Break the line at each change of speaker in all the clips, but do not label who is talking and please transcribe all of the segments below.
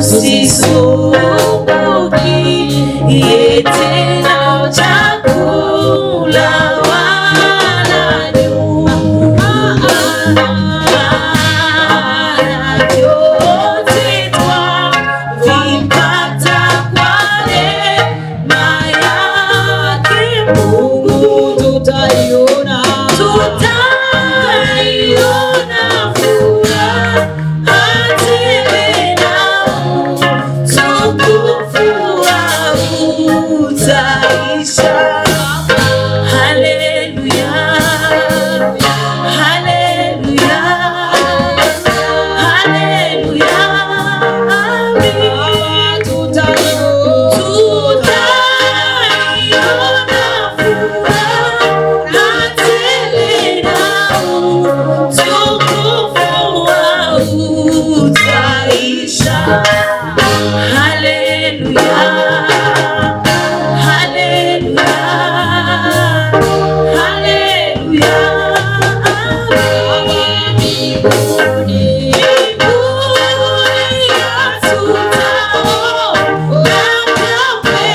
Sisumbukie tena chakula wala nyumba, vyote twavipata kwa neema yake Mungu. Tutaiona, tutaiona furaha tele na utukufu hautaisha. Haleluya, haleluya, haleluya, amin. Tutaiona furaha tele na utukufu hautaisha. Haleluya, haleluya, haleluya, amin. Mbinguni hatutaona kamwe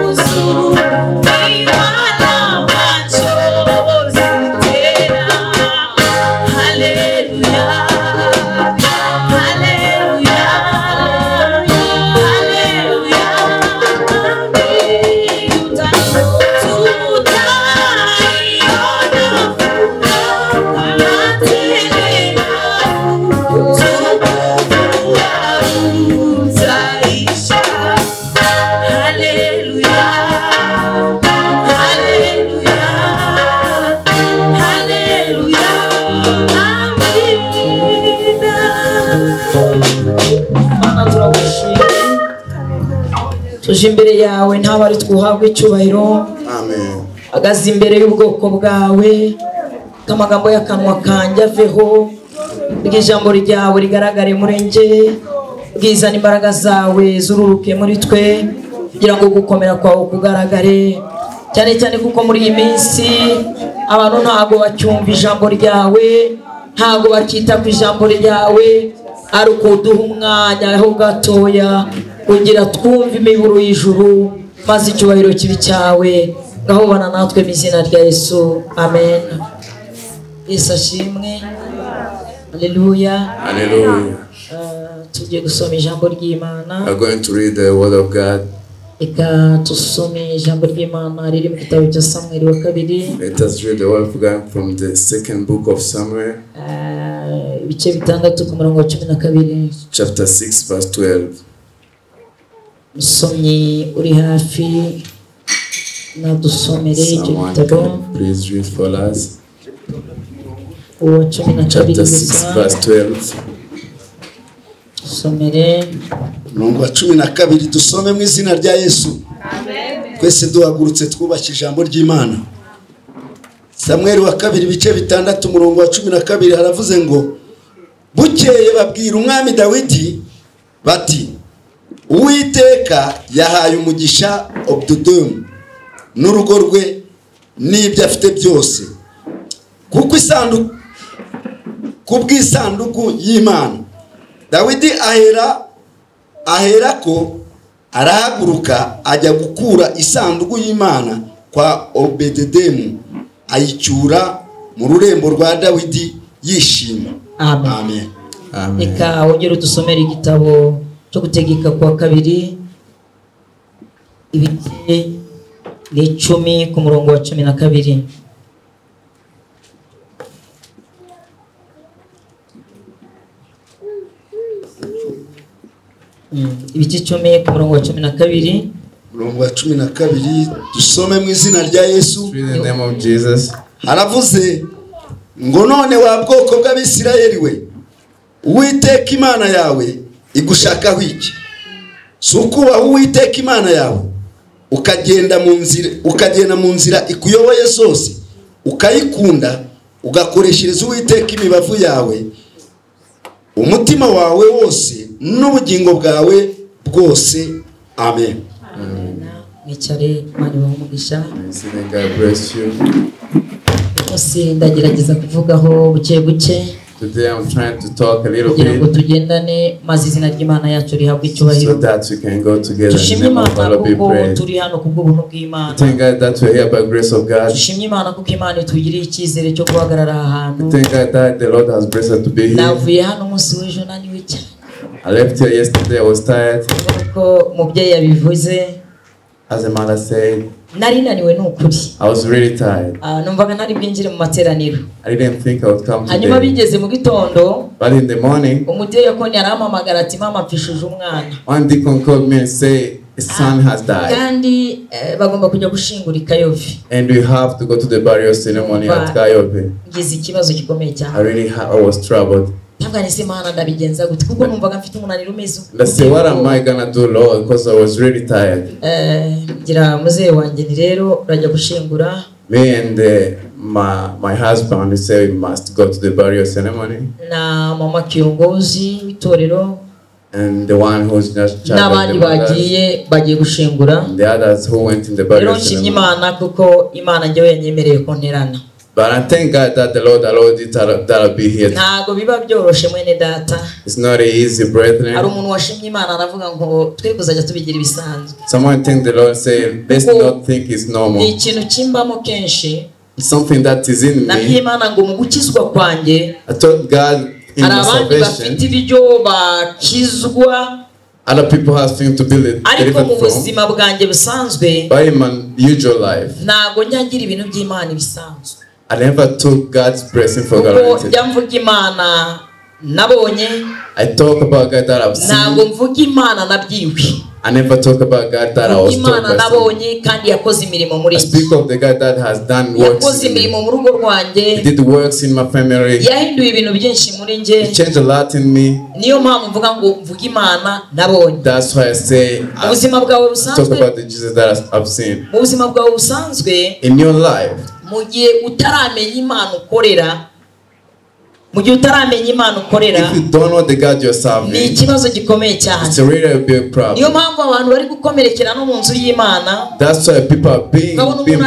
huzuni wala machozi tena. Haleluya, haleluya, haleluya, amin. Tutaiona furaha tele na utukufu hautaisha. Haleluya, haleluya, haleluya, amina.
Mana turagushimye, tuje imbere yawe ntabwo ari twuhabwa icyubahiro.
Amen.
Ahagaze imbere y'ubwoko bwawe, ko amagambo y'akanwa kanjye aveho, bw'ijambo ryawe rigaragare muri njye, bwizana imbaraga zawe zururuke muri twe, kugira ngo gukomera kwawe kugaragare, cyane cyane kuko muri iyi minsi abantu ntabwo bacyumva ijambo ryawe, ntabwo bakita ku ijambo ryawe, ari ukuduha umwanya ho gatoya kugira twumve imiburo y'ijuru, maze icyubahiro kibi cyawe. Ngaho bana natwe mu izina rya Yesu, amen. Yesu ashimwe, haleluya.
Hallelujah.
Tugiye gusoma ijambo ry'Imana.
We are going to read the word of God.
Reka tusome ijambo ry'Imana riri mu gitabo cya Samweli wa kabiri,
Let us read the word of God from the second book of Samuel,
ibice 6 ku murongo wa 12.
chapter 6, verse 12.
Musomyi uri hafi nadusomere icyo
Someone
gitabo,
can please read for us.
uwa 12
Chapter 6,
gusa.
verse 12.
Dusomere
Umurongo wa 12 dusome mu izina rya Yesu. Twese duhagurutse twubashye ijambo ry'Imana. Samweli wa kabiri ibice 6 umurongo wa 12 haravuze ngo bukeye babwira umwami Dawidi bati Uwiteka yahaye umugisha Obededomu n'urugo rwe n'ibyo afite byose, kuko isanduku kubw'isanduku y'Imana. Dawidi aherako arahaguruka ajya gukura isanduku y'Imana kwa Obededemu, ayicyura mu rurembo rwa Dawidi yishima.
Amen.
Amen.
Amen.
Reka wongere udusomere igitabo cyo gutegeka kwa kabiri, ibice 10 ku murongo wa 12. Ibice 10 ku murongo wa 12.
Umurongo wa 12 dusome mu izina rya Yesu.
Read the name of Jesus.
Haravuze ngo none wa bwoko bw'Abisirayeli we, Uwiteka Imana yawe igushakaho iki? Si ukubaha Uwiteka Imana yawe, ukagenda mu nzira ikuyoboye zose, ukayikunda, ugakoreshereza Uwiteka imibavu yawe, umutima wawe wose n'ubugingo bwawe bwose. Amen.
Mwicare, Imana ibahe umugisha.
God bless you.
Bose ndagerageza kuvugaho buke buke.
Today I'm trying to talk a little
Kugira ngo
bit
tugendane maze izina ry'Imana yacu rihabwe icyubahiro.
so that we can go together and
Dushimye
the name of
Imana
our Lord be
kuko
praised.
turi hano kubw'ubuntu bw'Imana.
Thank God that we're here by grace of God.
Dushimye Imana kuko Imana itugiriye icyizere cyo guhagarara aha hantu.
Thank God that the Lord has blessed us to be here.
Navuye hano umunsi w'ejo naniwe cyane.
I left here yesterday, I was tired.
Nk'uko umubyeyi yabivuze,
As the mother said,
nari naniwe ni ukuri.
I was really tired.
Ah, numvaga ntari bwinjire mu materaniro.
I didn't think I would come
Hanyuma
today.
bigeze mu gitondo,
But in the morning,
umudiyakoni arampamagara ati mama mpfishije umwana.
one deacon called me and said, his son has died.
Kandi bagomba kujya gushingura i Kayove.
And we have to go to the burial ceremony at Kayobe.
Ngize ikibazo gikomeye cyane.
I was troubled.
Ntabwo nise Imana ndabigenza gute kuko numvaga mfite umunaniro umeze
And I said, what am I gonna do, Lord? Because I was really tired.
Ngira muzehe wanjye ni rero urajya gushingura.
Me and my husband, we said we must go to the burial ceremony.
Na mama kiongozi w'itorero
And the one who's just child of
n'abandi
the mothers,
bagiye bagiye gushingura.
and the others who went in the
Rero
burial
nshimye
ceremony.
Imana kuko Imana njyewe yanyemereye ko nterana.
But I thank God that the Lord allowed it that I'll be here.
Ntago biba byoroshe mwene data.
It's not easy,
Hari
brethren.
umuntu washimye Imana aravuga ngo twe kuzajya tubigira ibisanzwe.
Someone thank the Lord, say, let's not think it's
Ni
normal.
ikintu kimbamo kenshi.
It's something that is in
Nabwiye
me.
Imana ngo mu gukizwa kwanjye
I told God in
hari
my
abandi bafite
salvation,
ibyo bakizwa,
other people have things to be
ariko mu
delivered from.
buzima bwanjye busanzwe
But in my usual life,
ntago njya ngira ibintu by'Imana ibisanzwe.
I never took God's blessing for
Kuko
granted.
njya mvuga Imana nabonye,
I talk about God that I've
ntabwo
seen.
mvuga Imana nabyiwe.
I never talk about God that I
Mvuga
was told
Imana
by someone.
nabonye kandi yakoze imirimo muri
I
njye.
speak of the God that has done works
Yakoze
in me.
imirimo mu rugo rwanjye,
He did works in my family.
yahinduye ibintu byinshi muri njye.
He changed a lot in me.
Niyo mpamvu mvuga ngo mvuga Imana nabonye.
That's why I say
Mu
I
buzima bwawe
talk
busanzwe,
about the Jesus that I've seen.
mu buzima bwawe busanzwe,
In your life,
mu gihe utaramenya Imana ukorera, mu gihe utaramenya Imana ukorera,
if you don't know the God you're
ni
serving,
ikibazo gikomeye cyane.
it's a really big
Niyo
problem.
mpamvu abantu bari gukomerekera no mu nzu y'Imana.
That's why people are being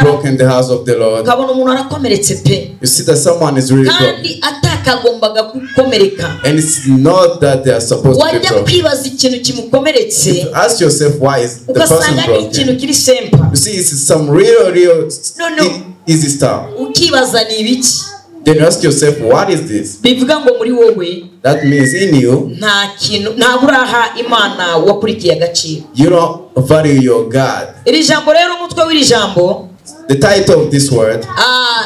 broken in the house of the Lord.
Ukabona umuntu arakomeretse pe,
You see that someone is really broken.
kandi atakagombaga gukomereka.
And it's not that they are supposed to be
Wajya
broken.
kwibaza ikintu kimukomeretse,
If you ask yourself why is the person
ugasanga ni ikintu
broken,
kiri sempa.
you see it's some real
No.
easy stuff.
Ukibaza ni ibiki.
Then you ask yourself, what is this?
Bivuga ngo muri wowe
That means in you,
nta kintu, ntabwo uraha Imana wakurikiye agaciro.
you don't value your God.
Iri jambo rero, umutwe w'iri jambo
The title of this word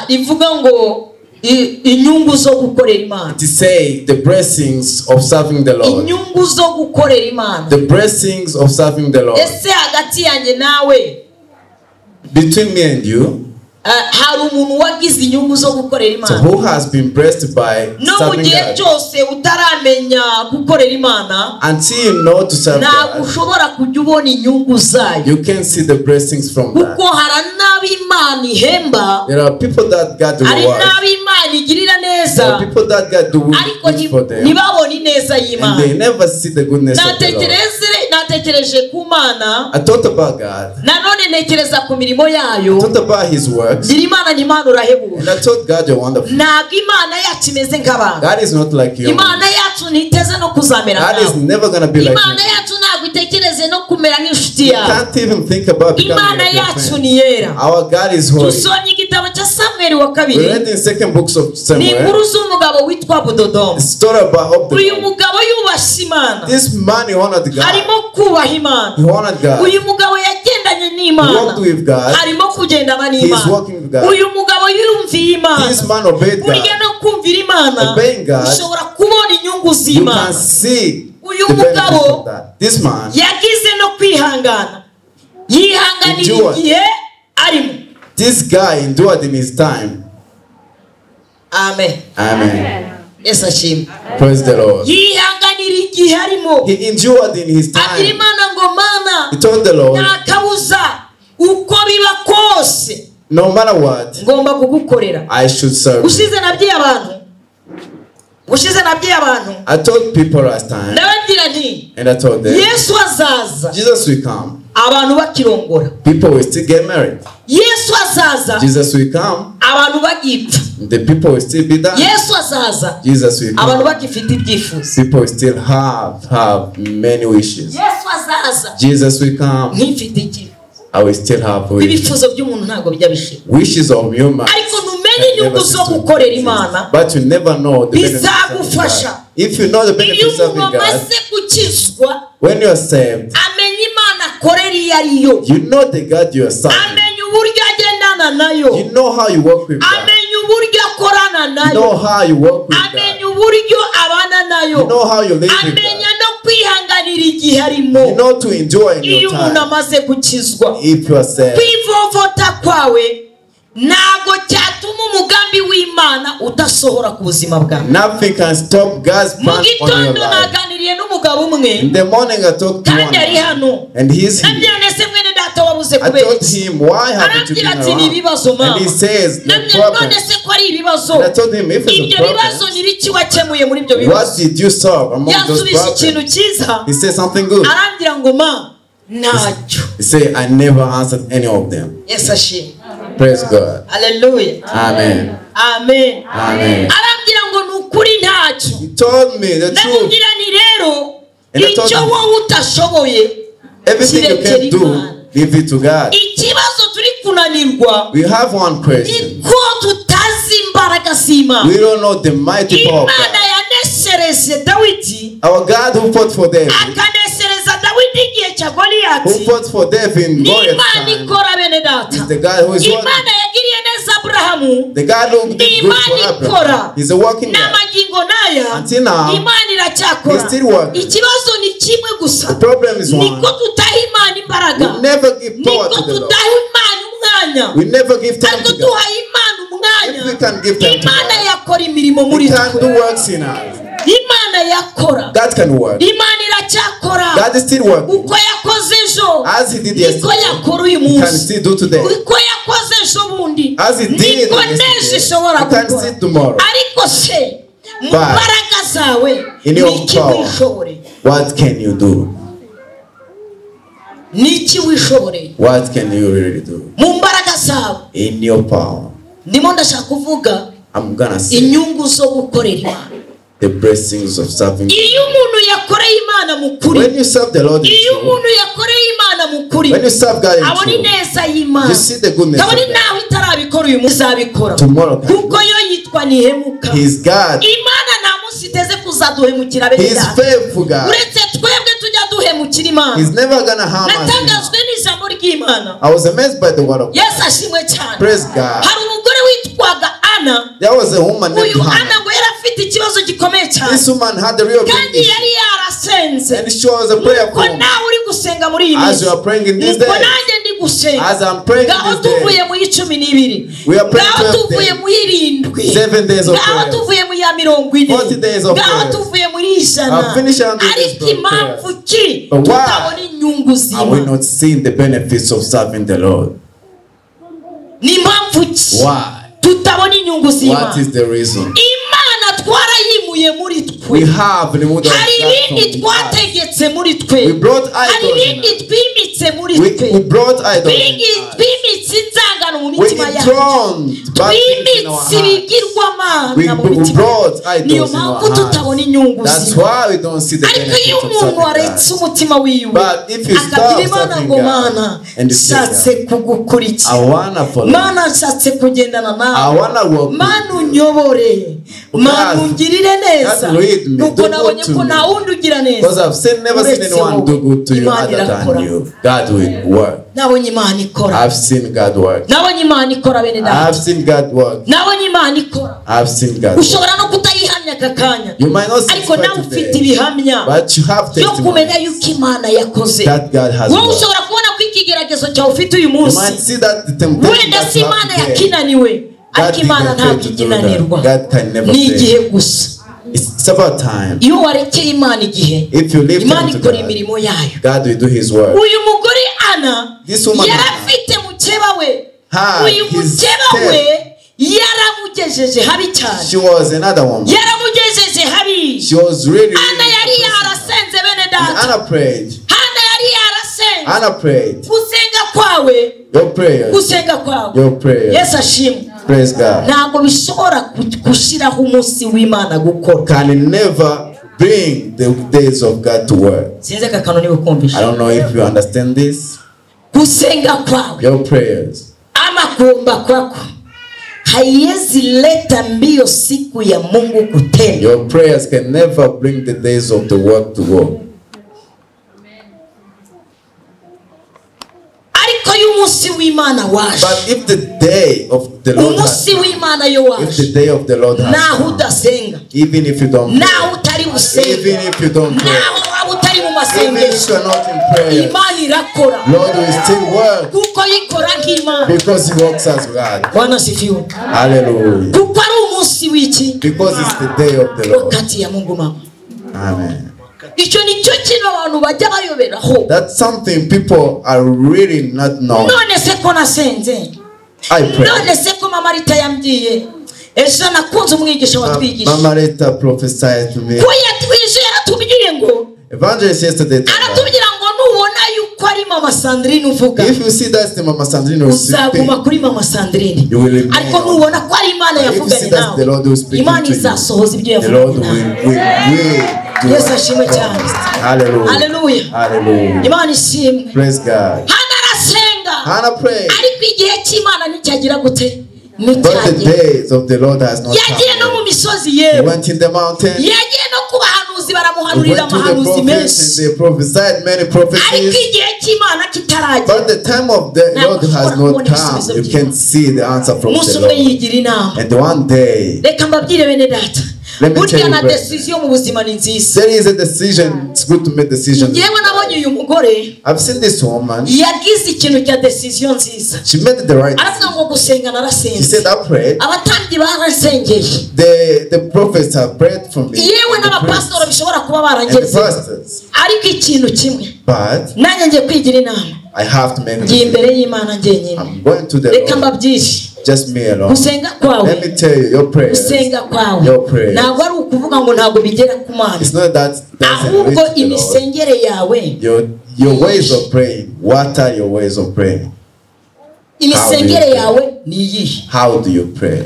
rivuga ngo inyungu zo gukorera Imana.
to say the blessings of serving the Lord.
Inyungu zo gukorera Imana.
The blessings of serving the Lord.
Ese hagati yanjye nawe
Between me and you,
hari umuntu wagize inyungu zo gukorera
so
Imana?
who has been blessed by
No mu
serving
gihe
God?
cyose utaramenya gukorera Imana,
Until you know to serve
ntabwo
God,
ushobora kujya ubona inyungu zayo.
you can see the blessings from
Kuko
that.
hari n'abo Imana ihemba,
There are people that God
hari
rewards.
n'abo Imana igirira neza,
There are people that God do
ariko
good for them,
ntibabone ineza
and
y'Imana.
they never see the goodness of the Lord.
Natekereje ku Mana,
I thought about God.
nanone ntekereza ku mirimo
I
yayo.
thought about His works,
Ngira Imana ni Imana urahebuje.
and I thought God, you're wonderful.
Ntabwo Imana yacu imeze nk'abantu.
God is not like you.
Imana yacu ntiteze no kuzamera
God is
nkawe.
never gonna be like
Imana
you.
yacu ntabwo itekereze no kumera nk'inshuti
You
yawe.
can't even think about becoming
Imana
like your
yacu
friend.
ni yera.
Our God is holy.
Dusomye igitabo cya Samweli wa
We
kabiri,
read in second books of
ni
Samuel
inkuru z'umugabo witwa Budodomu.
the story about
Uyu
Obed.
mugabo yubashye Imana,
This man, he honored God.
harimo kubaha Imana.
He honored God.
Uyu mugabo yagendanye
He
n'Imana,
walked with God.
harimo kugendana
He is
n'Imana.
walking with God.
Uyu mugabo yumviye Imana.
This man obeyed
Burya
God.
no kumvira Imana,
Obeying God,
ushobora kubona inyungu
You
z'Imana.
can see
Uyu
the benefits
mugabo
of that. This man
yagize no kwihangana, yihanganira
Endured.
igihe arimo.
This guy endured in his time.
Amen.
Amen.
Yesu ashimwe.
Praise the Lord.
Yihanganira igihe arimo,
He endured in his
abwira
time.
Imana ngo Mana,
He told the Lord,
nta kabuza uko biba kose
no matter what,
ngomba kugukorera.
I should serve you.
Ushize nabwiye abantu, ushize nabwiye abantu,
I told people last time,
ndababwira nti
and I told them,
Yesu azaza
Jesus will come.
abantu bakirongora.
People will still get married.
Yesu azaza
Jesus will come.
Abantu bagipfa.
The people will still be there.
Yesu azaza
Jesus will
abantu
come.
bagifite ibyifuzo.
People still have many wishes.
Yesu azaza
Jesus will come.
nkifite icyifuzo.
I will still have wishes.
Ibifuzo by'umuntu ntabwo bijya bishira.
Wishes of human.
Ariko numenye inyungu zo gukorera Imana
But you never know the benefits of
bizagufasha.
God. If you know the
Iyo
benefits of
umuntu
God,
amaze gukizwa
when you are saved,
amenya Imana akorera iyo ariyo,
you know the God you are serving.
amenya uburyo agendana nayo,
You know how you work with God.
amenya uburyo akorana
You
nayo,
know how you work with God.
amenya uburyo abana nayo,
You know how you live with
amenya
God.
no kwihanganira igihe arimo.
You know to endure in
Iyo
your
umuntu
time.
amaze gukizwa,
If you are saved,
kwivovota kwawe ntabwo cyatuma umugambi w'Imana udasohora ku buzima bwawe.
nothing can stop God's
Mu
plan on your
gitondo
life.
naganiriye n'umugabo umwe
In the morning, I talked to
kandi ari
one,
hano,
and he's here.
nabwira nese mwene data wabuze
I
kubera
told
iki?
him, why haven't you been
Arambwira ati ni
around?
ibibazo mama.
And he says, the
Nabwira
problem.
none se ko ari ibibazo,
And I told him, if it's
ibyo
a
bibazo
problem,
ni biki wakemuye muri ibyo
what
bibazo?
did you solve among those
Yansubije ikintu
problems?
cyiza,
He said something good.
arambwira ngo ma ntacyo.
He said, I never answered any of them.
Yesu ashimwe.
Praise God.
Haleluya.
Amen.
Amen.
Amen.
Arambwira ngo ni ukuri ntacyo.
He told me the truth.
Ndamubwira nti rero
And I told
icyo
him,
wowe utashoboye
everything you
kirekera
can do,
Imana.
leave it to God.
Ikibazo turi kunanirwa
We have one question.
niko tutazi imbaraga z'Imana.
We don't know the mighty power of
Imana
God.
yaneshereje Dawidi,
Our God who fought for David,
akaneshereza Dawidi igihe cya
who
Goliyati,
fought for David in
ni
Goliath's
Imana
time,
ikora bene data.
is the God who is working.
Imana yagiriye neza Aburahamu,
The God who did good for
Imana
Abraham
ikora.
is a working God.
N'amagingo n'aya
Until now,
Imana iracyakora.
he's still working.
Ikibazo ni kimwe gusa,
The problem is one.
niko tutaha Imana imbaraga,
We never give power
niko
to the Lord.
tutaha Imana umwanya.
We never give time
Ariko
to God.
duhaye Imana umwanya,
If we can give time to
Imana
God,
yakora imirimo muri
He can
twe.
do works in us.
Imana yakora,
God can work.
Imana iracyakora.
God is still working.
Uko yakoze ejo
As he did
niko
yesterday,
yakora uyu
he can
munsi,
still do today.
uko yakoze ejo bundi
As he did
niko n'ejo
yesterday,
ishobora
he can
gukora.
still tomorrow.
Ariko se mu
But
mbaraga zawe
in your
niki
power,
wishoboreye?
what can you do?
Niki wishoboreye
What can you really do?
mu mbaraga zawe?
In your power,
Ndimo ndashaka kuvuga
I'm gonna say
inyungu zo gukorera Imana.
the blessings of serving.
Iyo umuntu yakoreye Imana mu kuri,
When you serve the Lord in
iyo
truth,
umuntu yakoreye Imana mu kuri,
when you serve God in
abona
truth,
ineza y'Imana,
you see the goodness of
kabone
God.
nawe itarabikora uyu munsi izabikora,
Tomorrow can
kuko yo yitwa ntihemuka.
He's God.
Imana nta munsi iteze kuzaduhemukira bene
He's
data,
faithful God.
uretse twebwe tujya duhemukira Imana.
He's never gonna harm us.
Natangazwe n'ijambo ry'Imana.
I was amazed by the word of God.
Yesu ashimwe cyane.
Praise God.
Hari umugore witwaga Ana.
There was a woman named
Uyu Ana
Hannah.
ngo yari afite ikibazo gikomeye cyane,
This woman had a real big
kandi
issue,
yari yarasenze.
and she was a prayer
Nuko
woman.
nawe uri gusenga muri iyi
As
minsi,
you are praying in these
nuko
days,
nanjye ndi gusenga,
as I'm praying
ngaho
in these
tuvuye
days,
mu y'icumi n'ibiri,
We are praying
ngaho
12
tuvuye
days.
mu y'irindwi,
7 days of
ngaho
prayer,
tuvuye mu ya 40,
40 days of
ngaho
prayers.
tuvuye muri ijana.
I've finished 100 days
Ariko
of
impamvu
prayers.
ki
But why
tutabona inyungu
Are we
z'Imana?
not seeing the benefits of serving the Lord?
Ni impamvu ki
Why?
tutabona inyungu
What
z'Imana?
is the reason?
Imana twarayimuye muri
We
twe,
have removed our
hari
God
ibindi
from us.
twategetse muri twe,
We brought
hari
idols in
ibindi
us.
twimitse muri
We,
twe,
we brought idols in us.
twimitse inzangano mu
We
mitima yacu,
enthroned bad things in our
twimitse
hearts.
ibigirwamana
We,
mu
we
mitima
brought
yacu. Niyo
idols in our
mpamvu tutabona
hearts.
inyungu
That's
z'Imana.
why we don't see the
Ariko iyo
benefits of
umuntu
serving
waretse
God.
umutima wiwe
But if you
akabwira
stop
Imana
serving
ngo
God
Mana
and you say,
nshatse kugukurikira,
I wanna follow you.
Mana nshatse kugendana
I
nawe,
wanna walk with
Mana
you.
unyobore, Mana
God,
ungirire neza,
God lead me.
kuko
Do
nabonye
good to
ko
me.
nta wundi ugira neza
Because I've seen, never seen
uretse
anyone
wowe.
do good to you
Imana
other
irakora.
than you. God will work.
Nabonye Imana ikora,
I've seen God work.
nabonye Imana ikora bene data,
I've seen God work.
nabonye Imana ikora.
I've seen God work.
Ushobora no kutayihamya aka kanya,
You might not see
ariko
it
nawe ufite
today,
ibihamya
but you have
byo kumenya
testimony
yuko Imana yakoze.
that God has
Wowe
worked.
ushobora kubona ko ikigeragezo cyawe ufite uyu
You
munsi
might see that the temptation
wenda
that
si
you have
Imana
today,
yakinaniwe,
God
ariko Imana
didn't fail
ntabwo
to do
iginanirwa,
that. God can never
ni
fail.
igihe gusa.
It's about time.
Iyo warekeye Imana igihe,
If you leave
Imana
time to
ikora
God,
imirimo yayo.
God will do His work.
Uyu mugore Ana
This woman
yari afite mukeba we,
had
uyu
his
mukeba we yaramugejeje habi cyane,
She was another woman.
yaramugejeje habi.
She was really, really
Ana yari
depressed.
yarasenze bene
And
data,
Anna prayed.
Hana yari yarasenze.
Anna prayed.
Gusenga kwawe,
Your prayers.
Gusenga kwawe,
Your prayers.
Yesu ashimwe.
Praise God.
Ntabwo bishobora gushyiraho umunsi w'Imana gukora.
Can never bring the days of God to work.
Sinzi aka kantu niba ukumvisha.
I don't know if you understand this.
Gusenga kwawe,
Your prayers,
ama kuomba kwako haiwezi leta mbio siku ya Mungu kutenda.
Your prayers can never bring the days of the work to work.
Ariko iyo umunsi w'Imana waje,
But if the day of the Lord has,
umunsi w'Imana yo
if the
waje,
day of the Lord has
naho
come,
udasenga,
even if you don't
naho
pray,
utari busenga,
even if you don't pray,
naho waba utari mu
even if
masengesho,
you are not in prayer,
Imana irakora.
Lord will still work
Kuko yikora nk'Imana.
because He works as God.
Bwana asifiwe.
Hallelujah.
Kuko ari umunsi w'iki?
Because it's the day of the Lord.
Wakati ya Mungu mama.
Amen.
Icyo nicyo kintu abantu bajya bayoberaho.
That's something people are really not knowing.
None se ko nasenze,
I pray.
none se ko mama Rita yambwiye ejo, nakunze umwigisha watwigisha,
Mama Rita prophesied to me.
ko yatwije yaratubwiye ngo,
Evangelist yesterday told us,
aratubwira ngo nubona yuko ari mama Sandrine uvuga,
if you see that's the Mama Sandrine who is
uzaguma
speaking,
kuri mama Sandrine.
you will remain.
Ariko nubona ko ari Imana
If you
yavuganye
see that's the
nawe,
Lord who is speaking
Imana
to you,
izasohoza ibyo
the Lord
yavuganye nawe.
will do
Yesu
what
ashimwe cyane.
promised. Hallelujah.
Hallelujah.
Hallelujah.
Imana ishimwe.
Praise God.
Hana arasenga,
Hannah prayed,
ariko igihe cy'Imana nticyagira gute?
but the
Nticyagera.
days of the Lord has not
Yagiye no
come.
mu misozi,
He
yewe
went in the mountain.
yagiye no ku bahanuzi,
He
baramuhanurira
went to the
amahanuzi
prophets
menshi,
and they prophesied many
ariko
prophecies.
igihe cy'Imana kitaragera,
But the time of the
Ntabwo
Lord has
ushobora
not
kubona
come.
ibisubizo
You
by'Imana.
can see the answer from
Umunsi
the
umwe
Lord.
yigira inama.
And one day,
Reka mbabwire bene data,
Let me
burya
tell you,
na
brother.
decision mu buzima ni nziza.
there is a decision. It's good to make decisions.
Yewe nabonye uyu mugore
I've seen this woman.
yagize ikintu cya decision nziza.
She made the right
Aravuga
decision.
ngo gusenga
She
narasenze,
said, I prayed.
abatambyi barasengeye,
The prophets have prayed for me.
yewe
And the
n'abapasitori
priests
bishobora kuba
and the
barangeze,
pastors.
ariko ikintu kimwe
But
nanjye ngiye kwigira inama,
I have to make a
ngiye
decision.
imbere y'Imana njyenyine.
I'm going to the
Reka
Lord.
mbabwire,
Just me alone.
gusenga kwawe,
Let me tell you, your prayers.
gusenga kwawe
Your prayers.
ntabwo ari ukuvuga ngo ntabwo bigera ku Mana,
It's not that doesn't
ahubwo
reach the Lord.
imisengere yawe,
Your ways of praying. What are your ways of praying?
Imisengere yawe ni iyihe?
How do you pray?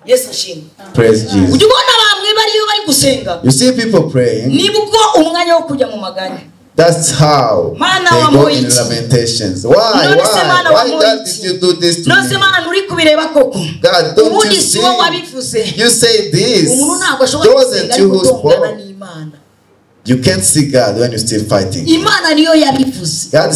Yesu ashimwe.
Praise Jesus.
Ujya ubona bamwe bariyo bari gusenga,
You see people praying.
nibwo umwanya wo kujya mu maganya.
That's how
Mana
they go in
wamuha iki?
lamentations. Why?
None se
Why?
Mana
Why
wamuha
God
iki?
did you do this to
None se
me?
Mana nturi kubireba koko?
God, don't
Ubundi
you
si wowe
see?
wabivuze.
You say this.
Umuntu ntabwo ashobora gusenga
Wasn't
ari
you who
gutongana
spoke?
n'Imana.
You can't see God when you're still fighting.
Imana niyo yabivuze,
God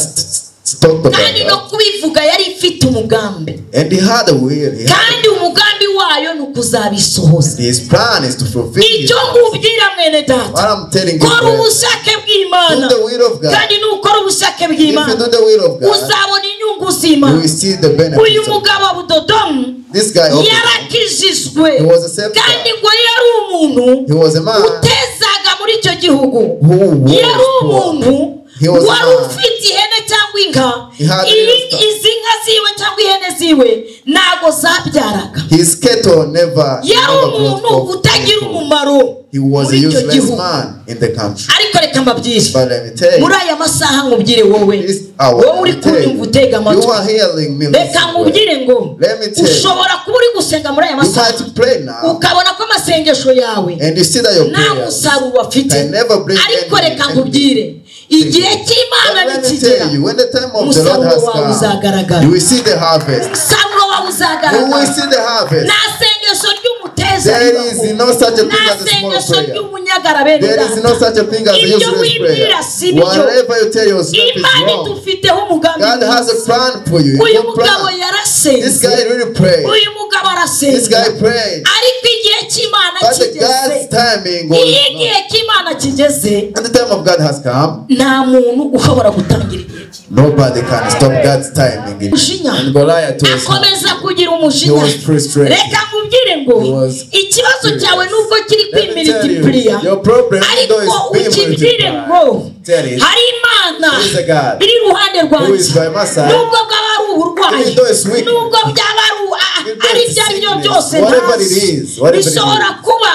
talked about
kandi no
that.
kubivuga yari ifite umugambi,
And he had a will. He had
kandi umugambi wayo ni ukuzabisohoza.
his plan is to fulfill his
Icyo nkubwira mwene data,
What I'm telling you,
kora
brother,
ubushake bw'Imana,
do the will of God.
kandi nukora ubushake
If you
bw'Imana
do the will of God,
uzabona inyungu
you
z'Imana.
will see the
Uyu
benefits. Of
mugabo Abudodomu
this guy, Obed,
yarakijijwe,
he was a saved
kandi
guy.
ngo yari umuntu
He was a man
utezaga muri icyo gihugu,
who
yari
was poor.
umuntu
He was a
wari
man.
ufite ihene cyangwa inka.
He had little stuff.
Izi nka ziwe cyangwa ihene ziwe ntabwo zabyaraga.
His cattle never,
Yari
never brought
umuntu
forth
utagira
any fruit.
umumaro
He was a
muri icyo
useless
gihugu.
man in the country.
Ariko reka mbabwire,
But let me tell you,
muri aya masaha nkubwire wowe,
this hour,
wowe uri
let me tell
kunyumva
you,
utega
you
amatwi,
are hearing me.
reka
listen well.
nkubwire ngo
Let me tell you.
ushobora kuba uri gusenga muri aya
You
masaha,
might pray now,
ukabona ko amasengesho yawe
and you see that your
nta
prayers
musaruro afite,
can never bring
ariko
any,
reka
any
nkubwire, igihe cy'Imana
But let me
nikigera,
tell you, when the time of the Lord
umusaruro
has
wawe
come,
uzagaragara.
you will see the harvest.
Umusaruro wawe
You will
uzagaragara.
see the harvest.
Nta sengesho ry'umuteza
There
ribaho.
is no such a thing
Nta
as a small
sengesho
prayer.
ry'umunyagara bene
There is no
data.
such a thing as a
Ibyo
useless prayer.
wibwira si byo.
Whatever you tell yourself is
Imana
wrong.
idufiteho umugambi
God has a
mwiza.
plan for you.
Uyu
A good
mugabo
plan. This
yarasenze,
guy really prayed.
uyu mugabo
This
arasenga,
guy prayed.
ariko igihe cy'Imana
But the
kigeze,
God's timing
iyo
was
igihe
not.
cy'Imana kigeze,
And the time of God has come.
nta muntu ushobora gutangira igihe cy'Imana.
Nobody can stop God's timing.
Umujinya.
And Goliath was
Akomeza kugira
he
umujinya.
was frustrated.
Reka nkubwire ngo
He was
ikibazo
furious.
cyawe nubwo kiri
Let me tell you,
kwimilitipuriya,
your problem though
ariko
is being
ukibwire
multiplied.
ngo
Tell it.
hari Imana
There is a God
iri iruhande
who is
rwanjye,
by my side.
nubwo bwaba ari uburwayi,
Even though it's weak,
nubwo byaba ari
even though
ari
it's
ibyo ari byo
sickness,
byose
whatever
ntazi.
it is, whatever it
Bishobora
is.
kuba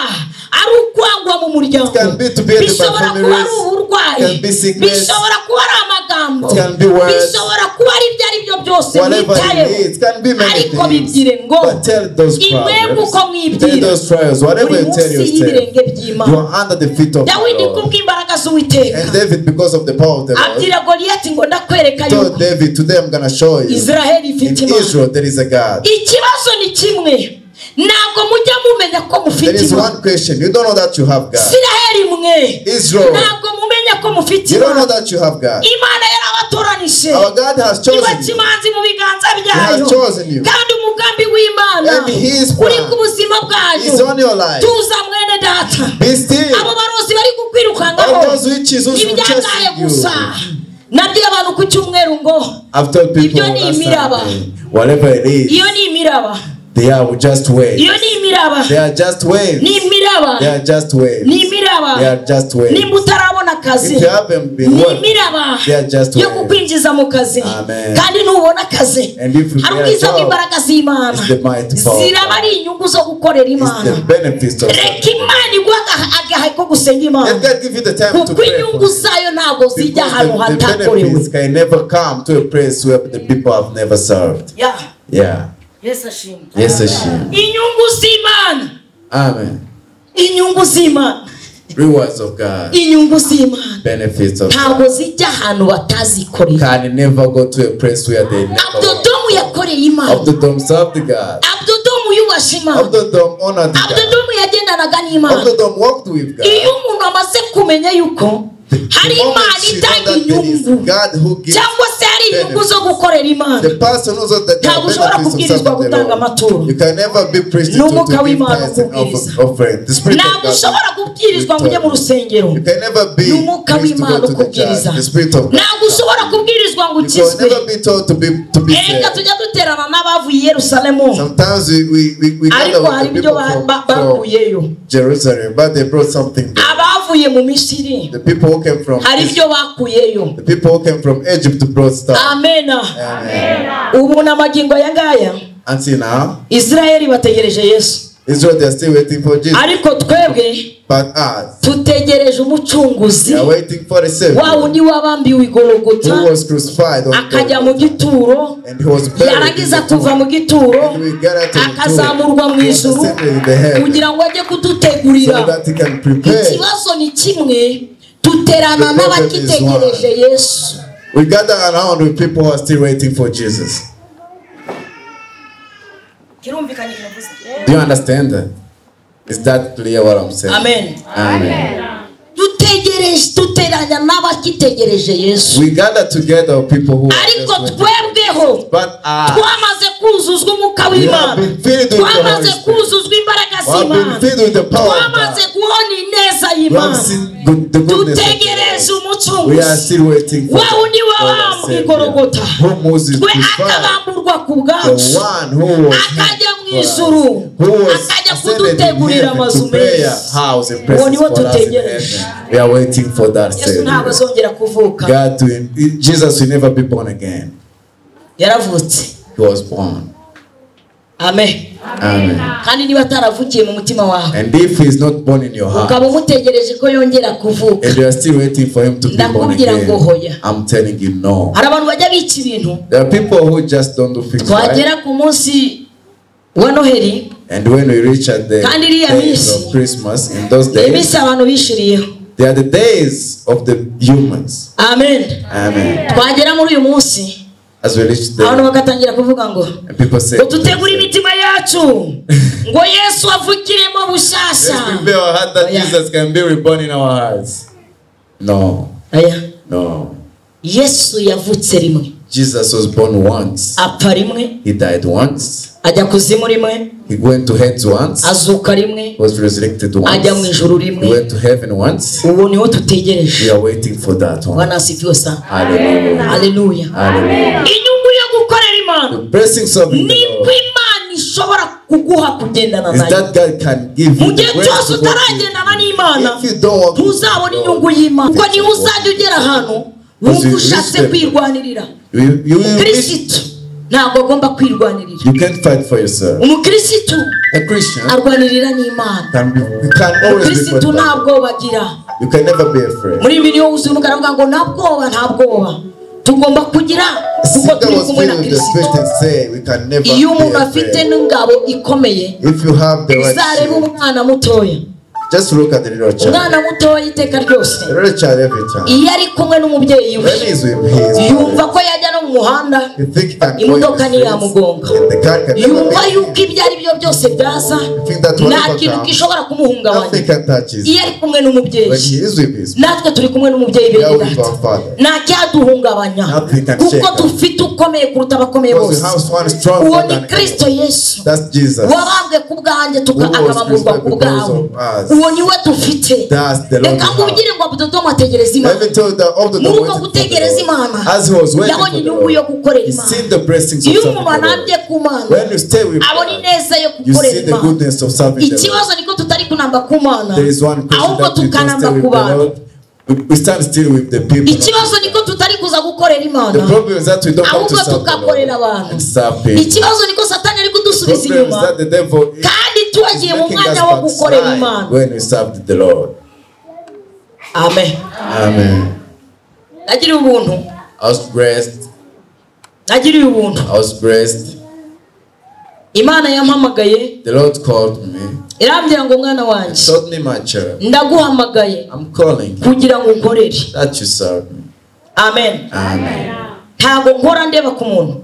ari ukwangwa mu muryango,
It can be to be at the
bishobora kuba ari
families.
uburwayi. uburwayi,
Can be sickness.
bishobora kuba ari amagambo,
It can be words.
bishobora kuba ari ibyo ari byo byose
Whatever it
mwitayeho,
is, it can be many
ariko
things.
bibwire ngo
But tell those
imwebwe
problems,
uko
tell
mwibwira
those trials, whatever
buri
you tell
munsi
yourself,
y'ibirenge
you
by'Imana.
are under the feet of the
Dawidi
Lord.
kubw'imbaraga z'Uwiteka
And David, because of the power of the Lord,
abwira Goliyati ngo ndakwereka
told
yuko
David, today I'm going to show you
Israheli
in
ifite Imana.
Israel there is a God.
Ikibazo ni kimwe, ntabwo mujya mumenya ko
There
mufite
is
Imana.
one question. You don't know that you have God.
Israheli mwe,
Israel,
ntabwo mumenya ko mufite
you don't know
Imana.
that you have God.
Imana yarabatoranije,
Our God has chosen
ibaca
you.
imanzi mu biganza
He
byayo,
has chosen you.
kandi umugambi w'Imana
And his
uri
plan
ku buzima bwanyu.
is on your life.
Tuza mwene data,
Be still.
abo barozi bari kukwirukangaho
All those witches who
ibyagaye
chasing
gusa.
you.
Nabwiye abantu ku cyumweru ngo
I've told people
Ibyo ni
last
imiraba.
Sunday, whatever it is,
iyo ni imiraba,
they are just waves.
iyo ni imiraba,
They are just waves.
ni imiraba,
They are just waves.
ni imiraba.
They are just waves.
Nimba utarabona akazi,
If you haven't been
ni
working,
imiraba
they are just
yo
waves.
kukwinjiza mu kazi.
Amen.
Kandi nubona akazi,
And if you
hari
get a
ubwiza
job,
bw'imbaraga z'Imana,
it's the mighty power of
ziraba
God.
ari inyungu zo gukorera
It's
Imana.
the benefits of
Reka Imana iguhe agahe ko gusenga Imana,
Let God give you the time to
kuko
pray for
inyungu zayo ntabwo zijya ahantu
Because the
hatakorewe.
benefits can never come to a place where the people have never served.
Yeah.
Yeah.
Yesu ashimwe.
Yes, Ashim.
Inyungu z'Imana,
Amen.
inyungu z'Imana,
Rewards of God,
inyungu z'Imana
benefits of
ntabwo
God
zijya ahantu batazikoreye.
can never go to a place where they never
Abudodomu yakoreye Imana,
Abdodom served God.
Abudodomu yubashe Imana,
Abdodom honored God.
Abudodomu yagendanaga n'Imana.
Abdodom walked with God.
Iyo umuntu amaze kumenya yuko hari
The moment
Imana
she know
itanga
that there is
inyungu,
God who gives
cyangwa se hari inyungu zo gukorera Imana,
the person who knows that there are
ntabwo ushobora
benefits of
kubwirizwa
serving the
gutanga
Lord.
amaturo.
You can never be preached
Ni
to
umwuka
give
w'Imana
tithes and
ukubwiriza.
offering. The Spirit of
Ntabwo
God.
ushobora kubwirizwa ngo ujye mu rusengero.
You can never be
Ni umwuka
preached to
w'Imana
go to the church.
ukubwiriza.
The Spirit of God.
Ntabwo ushobora kubwirizwa ngo
You can
ukizwe.
never be told to be
Erega
saved.
tujya duterana n'abavuye i Yerusalemu,
Sometimes we gather
ariko
with
hari
the
ibyo
people from
bakuyeyo.
Jerusalem, but they brought something there.
Abavuye mu Misiri,
The people who came from
hari ibyo bakuyeyo.
the people who came from Egypt brought stuff.
Amena.
Amen.
Ubu n'amagingo aya ngaya,
Until now,
Israheli bategereje Yesu,
Israel they are still waiting for Jesus.
ariko twebwe
But us,
tutegereje umucunguzi,
we are waiting for the Savior
wa wundi wabambiwe i Golgotha,
who was crucified on
akajya mu
Golgotha.
gituro,
And he was buried in
yarangiza
the
kuva
tomb.
mu gituro
And we gathered to the tomb.
akazamurwa mu
He was
ijuru
ascended in the heaven
kugira ngo ajye
so
kudutegurira.
that he can prepare.
Ikibazo ni kimwe, duterana
The problem is
n'abagitegereje Yesu.
We gather around with people who are still waiting for Jesus.
Kirumvikanye kinavuze.
Do you understand that? Is that clear what I'm saying?
Amen.
Amen.
Dutegereje, duteranya n'abagitegereje Yesu,
We gather together with people who are
ariko
just waiting.
twebweho
But us,
twamaze kuzuzwa umwuka
we have
w'Imana,
been filled with the Holy
twamaze
Spirit.
kuzuzwa imbaraga
We have been
z'Imana,
filled with the power of
twamaze
God.
kubona ineza
We have
y'Imana.
seen the goodness of
Dutegereje
God. We are
umucunguzi
still waiting for
wa wundi
the God
wabambwe i
Savior,
Golgotha,
who Moses
twe
crucified,
akabamburwa ku
the
bwacu,
one who was
akajya mu
for us,
ijuru,
who was
akajya
ascended in
kudutegurira
heaven
amazu
to prayer
meza.
house and
Uwo
places
niwo
for us in
dutegereje.
heaven. We are waiting for that
Yesu ntabwo
Savior.
azongera kuvuka.
God, Jesus will never be born again.
Yaravutse.
He was born.
Amen.
Amen.
Kandi niba ataravukiye mu mutima wawe,
And if he is not born in your heart,
ukaba umutegereje ko yongera kuvuka,
and you are still waiting for him to be born
Ndakubwira ngo
again,
hoya.
I'm telling you no.
Hari abantu bajya bica ibintu.
There are people who just don't do things right.
Twagera ku munsi wa Noheli,
And when we reach at the
Kandi iriya
days
minsi,
of Christmas, in those
ni
days,
iminsi abantu bishiriyeho.
they are the days of the humans.
Amen.
Amen.
Twagera muri uyu munsi,
As we reach
abantu
there,
bagatangira kuvuga ngo
and people say,
ngo tutegure imitima yacu ngo Yesu avukiremo bushyashya.
Let's prepare our heart that
Oya.
Jesus can be reborn in our hearts. No,
Oya.
no.
Yesu yavutse rimwe,
Jesus was born once.
apfa rimwe,
He died once.
ajya kuzimu rimwe,
He went to Hades once.
azuka rimwe,
Was resurrected once.
ajya mu ijuru
He
rimwe.
went to heaven once.
Uwo niwo tutegereje.
We are waiting for that one.
Bwana asifiwe sana.
Hallelujah.
Haleluya.
Hallelujah.
Inyungu yo gukorera Imana
The blessings of the
nibwo
Lord
Imana ishobora kuguha kugendana
is
nayo.
that God can give
Mu
you the
gihe
grace
cyose
to walk
utaragendana n'Imana,
with. If you don't walk with
ntuzabona
the
inyungu
Lord,
y'Imana, kuko niho uzajya ugera ahantu wumva ushatse kwirwanirira.
you will reach
Kristo Ntabwo agomba kwirwanirira.
You can't fight for yourself.
Umukirisitu
A Christian
arwanirira n'Imana.
can be, you can always be
Umukirisitu
fought
nta
by God.
bwoba agira.
You can never be afraid.
Muri Bibiliya wuzuye umugara avuga ngo nta bwoba, nta bwoba tugomba kugira kuko
Sister
turi
was
kumwe na
filled with the
Kristo.
Spirit and say, we can never
Iyo
be
umuntu afite
afraid.
n'ingabo ikomeye,
If you have the right
uzarebe
shield,
umwana mutoya.
just look at the little child.
Umwana mutoya iteka ryose
The little child every time.
iyo ari kumwe n'umubyeyi we,
When he's with his
yumva
father,
ko yajya no mu muhanda,
he think he can go in
imodoka
the streets,
ntiyamugonga.
and the car can never
Yumva
be.
yuko ibyo ari byo byose byaza,
Think that
nta
whatever
kintu
comes,
gishobora kumuhungabanya
nothing can touch his.
iyo ari kumwe n'umubyeyi.
When he is with his,
Natwe turi kumwe n'umubyeyi
we
bene
are with
data,
our father.
nta cyaduhungabanya
Nothing can
kuko
shake us.
dufite ukomeye kuruta abakomeye
Because
bose.
we have one strong
Uwo ni
than
Kristo Yesu
That's Jesus.
wabambwe ku bwanjye
Who was
akabamburwa ku
crucified because
bwawe.
of us.
Uwo niwe dufite.
That's the Lord
Reka
we have.
nkubwire ngo Abudodomu ategereza
Let
Imana.
me tell you that all the
Muri uko gutegereza Imana,
As he was waiting
yabonye
for the
inyungu yo
Lord,
gukorera
he
Imana.
seen the blessings of
Iyo
serving
umuntu
the
arambye
Lord.
ku Mana,
When you stay with
abona
God,
ineza yo
you
gukorera
see the
Imana.
goodness of serving the Lord.
Ikibazo niko tutari kunamba ku Mana,
There is one question
ahubwo
that we don't
tukanamba
stay
ku
with the
bantu.
Lord. We stand still with the people.
Ikibazo niko tutari kuza gukorera
The
Imana,
problem is that we don't come to
ahubwo
serve the
tugakorera
Lord
abantu.
and serve people.
Ikibazo niko Satani ari
The
kudusubiza
problem is
inyuma,
that the devil is
kandi tuwagiye mu
making us
mwanya wo gukorera
backslide
Imana.
when we serve the Lord.
Amen.
Amen.
Nagiriwe ubuntu.
I was blessed.
Nagiriwe ubuntu.
I was blessed.
Imana yampamagaye,
The Lord called me.
irambwira ngo mwana wanjye,
Told me, my child,
ndaguhamagaye
I'm calling you
kugira ngo unkorere.
that you serve me.
Amen.
Amen.
Ntabwo nkora ndeba ku muntu.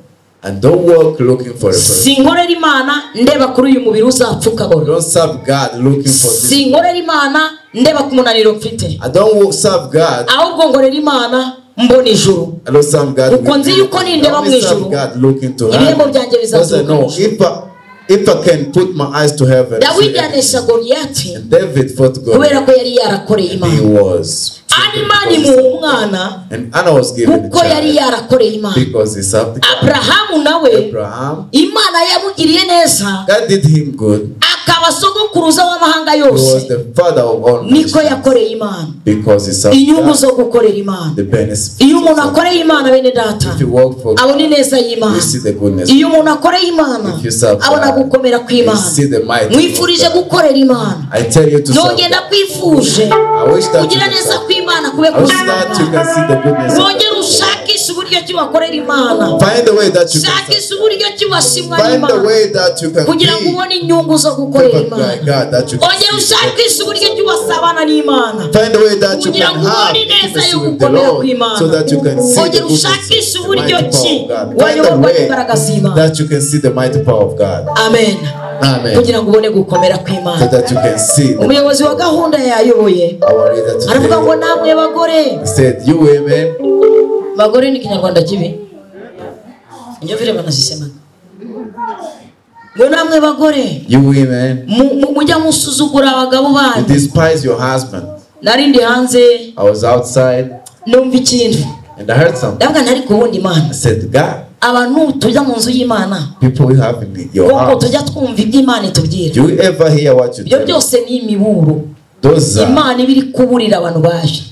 And don't work looking for a person.
Sinkorera Imana ndeba kuri uyu mubiri uzapfa ukabora.
Don't serve God looking for this.
Sinkorera Imana ndeba ku munaniro mfite,
I don't serve God.
ahubwo nkorera Imana mbona ijuru.
I don't serve God.
Kuko nzi yuko
I
nindeba
only
mu
serve
ijuru,
God looking to
ibihembo
heaven.
byanjye
Because I
bizaturuka mu
know if I can put my eyes to heaven. I see
Dawidi anesha
everything.
Goliyati
And David fought
kubera
God.
ko yari yarakoreye
He
Imana.
was.
Ana Imana imuha umwana
And Anna was given the
kuko yari
child
yarakoreye Imana.
because he served God.
Aburahamu nawe
Abraham,
Imana yamugiriye neza,
God did him good.
akaba sogokuruza w'amahanga
He was
yose,
the father of all
niko
nations
yakoreye Imana.
because he served
Inyungu
God.
zo gukorera Imana.
The benefits.
Iyo umuntu akoreye Imana bene data,
If you work for
abona
God,
ineza y'Imana.
you see the goodness.
Iyo umuntu akoreye Imana,
If you serve
abona
God,
gukomera kw'Imana.
you see the might of
Mwifurije
God.
gukorera Imana.
I tell you to serve
Nongeye
God.
ndakwifuje
I wish that you
kugira
can
neza
serve.
kw'Imana kube
I
ku
wish
buzima
that you
bwawe.
can see the goodness of
Wongere
God.
ushakishe uburyo ki wakorera Imana.
Find a way that you can
Shakisha
serve.
uburyo ki washimwa
Find a
n'Imana
way that you can
kugira ngo
be
ubone inyungu zo gukorera
favored by
Imana.
God. That you can
Ongera
see.
ushakishe uburyo ki wasabana n'Imana
Find a way that you
kugira
can
ngo
have
ubone ineza
intimacy
yo
with the
gukomera
Lord
kw'Imana.
so that you can see the
Ongera
goodness
ushakishe
of the
uburyo
mighty
ki
power of God. Find a
wayoborwa
way
n'imbaraga z'Imana.
that you can see the mighty power of God.
Amen.
Amen.
Kugira ngo ubone gukomera
So
kw'Imana.
that you can see the
Umuyobozi wa gahunda yayoboye
our leader
aravuga ngo
today
namwe bagore,
said, you women,
bagore ni Kinyarwanda kibi, ndio vile wanasema, ngo namwe bagore
you women,
mujya musuzugura abagabo
you
banyu.
despise your husband.
Nari ndi hanze
I was outside
numva ikintu,
and I heard something.
ndavuga ntari kuwundi Imana.
I said, God,
Abantu tujya mu nzu y'Imana
people you have in your
koko
house,
tujya twumva ibyo Imana itubwira.
do you ever hear what you
Ibyo
tell?
byose ni imiburo
Those are
Imana iba iri kuburira abantu baje.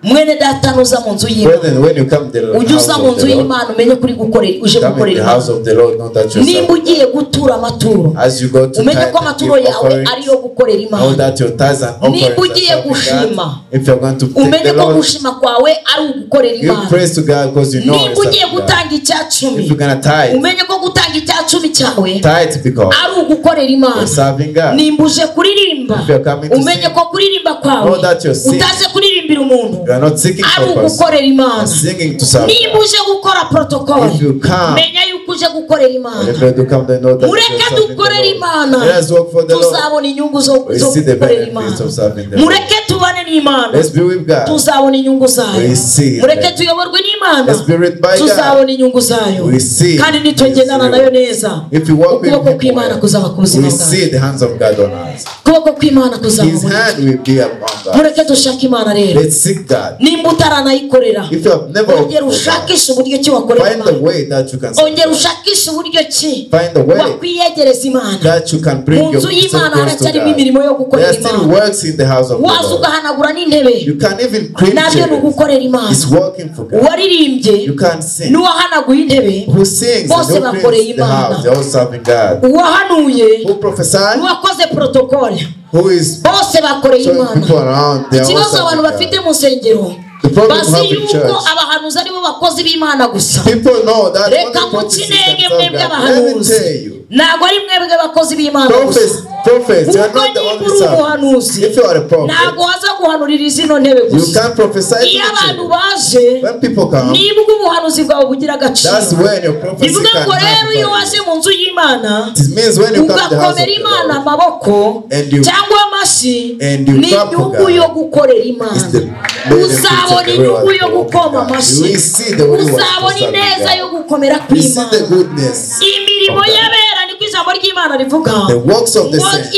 Mwene data nuza mu nzu y'Imana,
brethren, when you come to the
ujye
house
uza mu
of
nzu
the Lord,
y'Imana umenye kuri gukorera uje
come in
gukorera
the
Imana.
house of the Lord, know that
Nimba
yourself.
ugiye gutura amaturo,
As you go to
umenye
tithe
ko
and
amaturo
give
yawe
offerings,
ari yo gukorera
know
Imana.
that your tithes and
Nimba
offerings are
ugiye
serving
gushima,
God. If you're going to take
umenye
the
ko
Lord,
gushima kwawe ari ugukorera
give
Imana.
praise to God because you know
Nimba
it's
ugiye
serving God.
gutanga icya cumi,
If you're gonna tithe,
umenye ko gutanga icya cumi cyawe
tithe because
ari ugukorera Imana.
you're serving God.
Nimba uje kuririmba,
If you're coming to
umenye
sing,
ko kuririmba kwawe
know that you're singing.
utaje kuririmbira umuntu,
You are not seeking
ari
for person.
ugukorera Imana.
You're singing to serve
Nimba
God.
uje gukora protocol,
If you come,
menya yuko uje gukorera Imana.
if you do come, they know that
Mureke
you're serving the
dukorere
Lord.
Imana,
Let us work for the Lord.
tuzabona inyungu zo
We
zo
see the
gukorera
benefits
Imana.
of serving the Lord.
Mureke tubane n'Imana,
Let's be with God.
tuzabona inyungu zayo.
We see
Mureke
them.
tuyoborwe n'Imana,
Let's be led by God.
tuzabona inyungu zayo.
We see
Kandi nitugendana nayo neza,
If you walk with
ukuboko
Him
kw'Imana
well,
kuzaba ku buzima
we
bwawe.
see the hands of God on us.
Ukuboko kw'Imana kuzaba
His
muri twe.
hand will be upon us.
Mureke dushake Imana rero.
Let's seek God.
Nimba utaranayikorera,
If you have never
ongera
worked for God,
ushakishe uburyo ki wakorera
find the
Imana.
way that you can serve
Ongera
God.
ushakishe uburyo ki
Find the way
wakwiyegereza Imana.
that you can bring
Mu nzu
yourself
y'Imana
close to
haracyarimo
God.
imirimo yo
There
gukorera
are still
Imana.
works in the house of the
Waza
Lord.
ugahanagura guhanagura n'intebe
You can even clean
nabyo ni
chairs.
ugukorera Imana.
It's working for God.
Uwaririmbye
You can't sing.
n'uwahanaguye intebe
Who sings and
bose
who
bakoreye
cleans the
Imana.
house, they're all serving God.
Uwahanuye
Who prophesied,
n'uwakoze protokole
who is
bose bakoreye
showing
Imana.
people around, they are all
Ikibazo abantu
serving
bafite
God.
mu nsengero
The problem we
bazi
have in
yuko
church.
abahanuzi aribo bakozi b'Imana gusa.
People know that
Reka
only prophets
nguce
can
intege
serve
mwebwe
God. Let me
abahanuzi,
tell you,
ntabwo ari mwebwe bakozi b'Imana gusa.
prophets, you are
Kuko
not the
niba
only
uri
servants.
umuhanuzi
If you are a prophet,
ntabwo waza guhanurira zino ntebe
you
gusa.
can't prophesy to
Iyo
the
abantu
children.
baje
When people come,
nibwo ubuhanuzi bwawe bugira agaciro.
that's when your prophecy
Bivuga
can
ngo
have
rero iyo
value.
waje mu nzu y'Imana
It means when you come to the house of
ugakomera
the
Imana
Lord,
amaboko
And you-
cyangwa amashyi
and you
ni
clap for
inyungu
God.
yo gukorera Imana.
It's the benefits
Uzabona
of the
inyungu
reward
yo
for working
gukoma
God.
amashyi,
You will see the reward for
uzabona
serving
ineza
God.
yo gukomera
You see the
kw'Imana.
goodness.
Imirimo
of God.
y'abera niko ijambo ry'Imana rivuga
The works of the
ngo
saints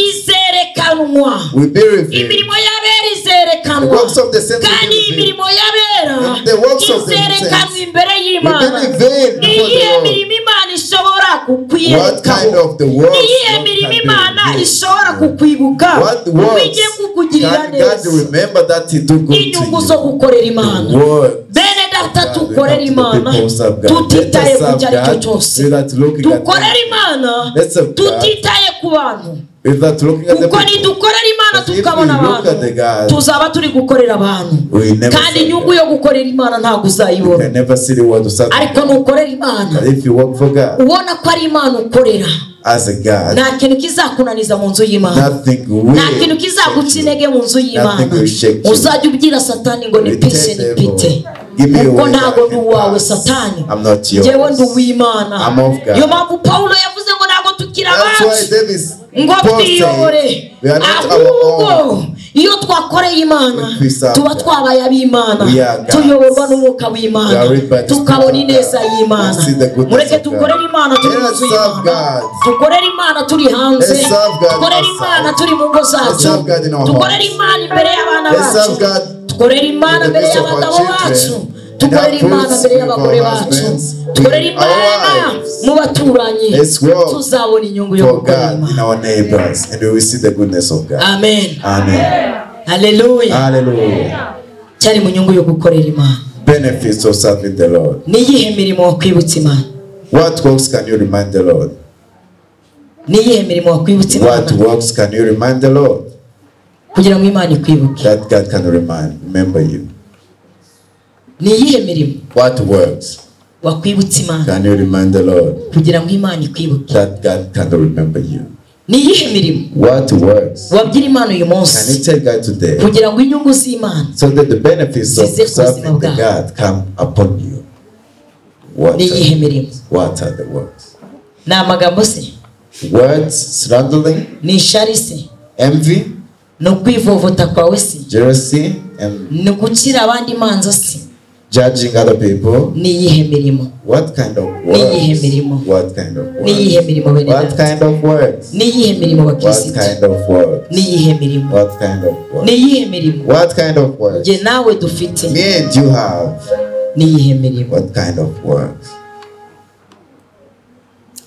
izerekanwa.
will be revealed.
Imirimo y'abera izerekanwa.
The works of the saints will be
Kandi
revealed.
imirimo y'abera
And the works of the
izerekanwa
saints
imbere y'Imana.
will be revealed
Ni
before the
iyihe
Lord.
mirimo Imana ishobora
What kind
kukwiyerekaho?
of the works
Ni iyihe
Lord
mirimo
can be
Imana
revealed?
ishobora kukwibuka
What
ngo
works
ijye kukugirira
can God
neza?
remember that He do good to
Inyungu zo
you?
gukorera Imana.
The work.
Bene data,
God, we
dukorere
come to the
Imana
people who serve God.
tutitaye
Let us
ku
serve
cyo ari cyo
God
cyose.
without looking at
Dukorere
anything.
Imana
Let's serve God
tutitaye ku bantu,
without looking at the
kuko
people.
nidukorera Imana
But if
tukabona
we look
abantu
at the God,
tuzaba turi gukorera abantu,
we will never
kandi
serve
inyungu
God.
yo gukorera Imana ntabwo
You
uzayibona.
can never see the word of serving
Ariko
God.
nukorera Imana
But if you work for God
ubona ko ari Imana ukorera,
as a God,
nta kintu kizakunaniza mu nzu y'Imana,
nothing
nta kintu
will
kizaguca
shake you.
intege mu nzu y'Imana.
Nothing will shake you.
Uzajya ubwira Satani ngo
You
nipise
tell
nipite,
devil, give me a
kuko
way that
ntabwo
I
ndi
can
uwawe
pass.
Satani,
I'm not yours.
njyewe ndi uw'Imana.
I'm of God.
Niyo mpamvu Pawulo yavuze ngo ntabwo tukiri
That's why
abacu
David
ngo
Paul
twiyobore,
said, we are not our
ahubwo
own.
iyo twakoreye Imana
If we serve
tuba
God,
twabaye ab'Imana,
we are God's.
tuyoborwa n'umwuka
We
w'Imana,
are led by the
tukabona
Spirit of
ineza
God.
y'Imana.
We see the goodness
Mureke
of God.
dukorere Imana turi
Let
mu
us
nzu
serve
y'Imana,
God.
dukorere Imana turi hanze,
Let's serve God
dukorere
outside.
Imana turi mu ngo zacu,
serve God in our
dukorere
homes.
Imana imbere y'abana
Let's
bacu,
serve God
dukorere Imana
in the
imbere
midst of our
y'abagabo bacu,
children,
dukorere
and our
Imana
fruits
imbere
with
y'abagore
our
bacu,
husbands,
dukorere
with our
Imana
wives.
mu baturanyi,
Let's work
tuzabona inyungu yo
for
gukorera
God in
Imana.
our neighbors, and we will see the goodness of God.
Amen.
Amen.
Haleluya.
Hallelujah.
Cyari mu nyungu yo gukorera Imana.
Benefits of serving the Lord.
Ni iyihe mirimo wakwibutsa Imana?
What works can you remind the Lord?
Ni iyihe mirimo wakwibutsa
What
Imana
works can you remind the Lord
kugira ngo Imana ikwibuke?
that God can remember you?
Ni iyihe mirimo
What works
wakwibutsa Imana
can you remind the Lord
kugira ngo Imana ikwibuke?
that God can remember you?
Ni iyihe mirimo
What works
wabwira Imana uyu
can
munsi
you tell God today
kugira ngo inyungu z'Imana
so that the benefits of
zize ku buzima
serving the
bwawe?
God come upon you? What
Ni iyihe
are,
mirimo?
what are the works?
Ni amagambo se?
Words, slandering,
Ni ishari se?
envy,
Ni ukwivovota kwawe se?
jealousy, and
Ni ugucira abandi imanza se?
judging other people.
Ni iyihe mirimo?
What kind of
Ni iyihe
words?
mirimo?
What kind of
Ni iyihe
words?
mirimo bene
What
data?
kind of words?
Ni iyihe mirimo
What
bakirisitu?
kind of words?
Ni iyihe mirimo?
What kind of
Ni
words?
iyihe mirimo
What kind of words?
njye nawe dufite?
Me and you have.
Ni iyihe mirimo?
What kind of words?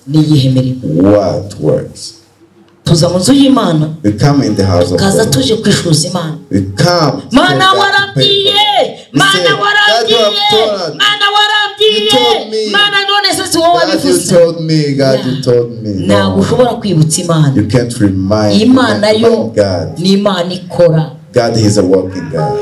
Ni iyihe mirimo?
What words?
Tuza mu nzu y'Imana,
We come in the house of
tukaza
God.
tuje kwishuza Imana.
We come to
Mana
tell God to pay
warambwiye,
for us. We
Mana
say, God, you have
warambwiye,
told.
Mana
You
warambwiye,
told me.
Mana none se si wowe
God, you
wabivuze?
told me. God, you told me.
Ntabwo
No.
ushobora kwibutsa Imana.
You can't remind, you
Imana
can't
yo
remind God.
ni Imana ikora,
God is a working God.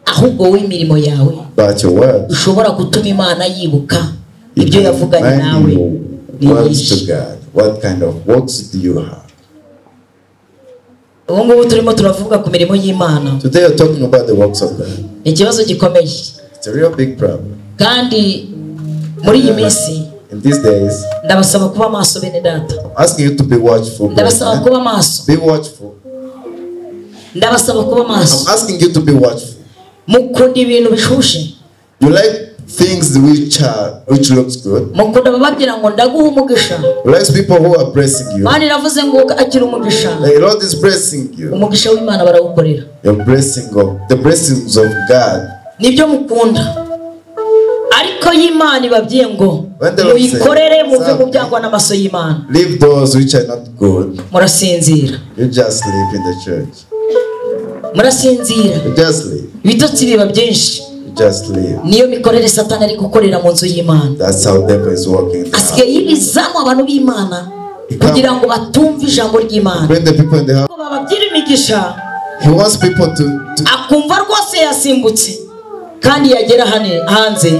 ahubwo wowe imirimo yawe
But your words,
ushobora gutuma Imana yibuka
you
ibyo
can
yavuganye
remind
nawe
your
ni
words to
byinshi.
God. What kind of works do you have?
Ubu ngubu turimo turavuga ku mirimo y'Imana.
Today we're talking about the works of God.
Ni ikibazo gikomeye,
It's a real big problem.
kandi muri iyi minsi
In these days,
ndabasaba kuba maso bene data,
I'm asking you to be watchful.
ndabasaba
brethren.
kuba maso,
Be watchful.
ndabasaba kuba maso.
I'm asking you to be watchful.
Mukunda ibintu bishushe,
You like things which looks good.
mukunda abababwira ngo ndaguha umugisha.
You like people who are blessing you.
Imana iravuze ngo akira umugisha,
The Lord is blessing you.
umugisha w'Imana barawukorera.
Your blessing of the blessings of God.
Nibyo mukunda, ariko y'Imana ibabwiye ngo
When the Lord
muyikorere,
said,
muve mu byangwa n'amaso y'Imana.
Leave those which are not good.
Murasinzira.
You just live in the church.
Murasinzira.
You just sleep.
Ibitotsi biba byinshi.
You just sleep.
Niyo mikorere Satani ari gukorera mu nzu y'Imana.
That's how devil is working.
Asigaye yibizamo abantu b'Imana kugira ngo batumve ijambo ry'Imana.
Bring the people in the house.
Ngo bababyire imigisha.
He wants people to
Akumva rwose yasimbutse, kandi yagera hanze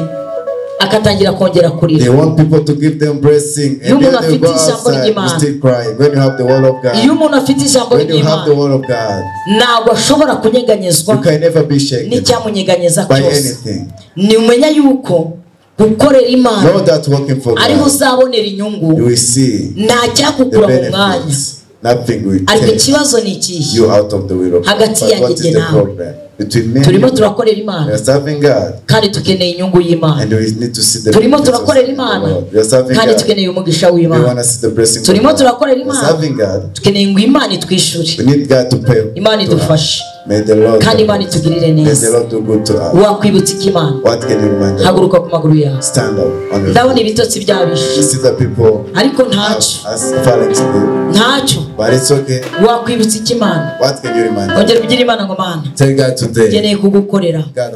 akatangira kongera kurira.
They want people to give them blessing,
Iyo
and then
umuntu
they
afite
go
ijambo
outside, you
ry'Imana.
still crying. When you have the word of
Iyo
God,
umuntu afite ijambo
when you have the
ry'Imana,
word of God,
ntabwo ashobora kunyeganyezwa
you can never be shaken
n'icyamunyeganyeza
by
cyose.
anything.
Nimenya yuko gukorera Imana
Know that working for
ariho
God,
uzabonera inyungu,
you will see
nta
the
cyakukura mu mwanya.
benefits. Nothing will
Ariko
take
ikibazo ni ikihe?
you out of the will of God.
Hagati
But
yanjye
what is
jye
the
nawe.
problem? Between me and
Turimo
you,
turakorera
we
Imana
are serving God,
kandi dukeneye inyungu y'Imana.
and we need to see the
Turimo
benefits of
turakorera
the
Imana
Lord. We are serving
kandi
God.
dukeneye umugisha
We
w'Imana.
want to see the blessing of
Turimo
God.
turakorera
We are
Imana,
serving God.
dukeneye ngo Imana itwishyure,
We need God to pay.
Imana
to us.
idufashe,
May the Lord
kandi Imana itugirire
May the
neza.
Lord do good to us.
Wakwibutsa iki Imana?
What can you remind them?
Haguruka ku maguru yawe.
Stand up on your
Ndabona
feet.
ibitotsi byabishe,
You see the people
ariko ntacyo,
as falling sleep,
ntacyo.
but it's okay.
Wakwibutsa iki Imana?
What can you remind them?
Ongera ubwire Imana ngo Mana,
Tell God today.
nkeneye kugukorera.
God,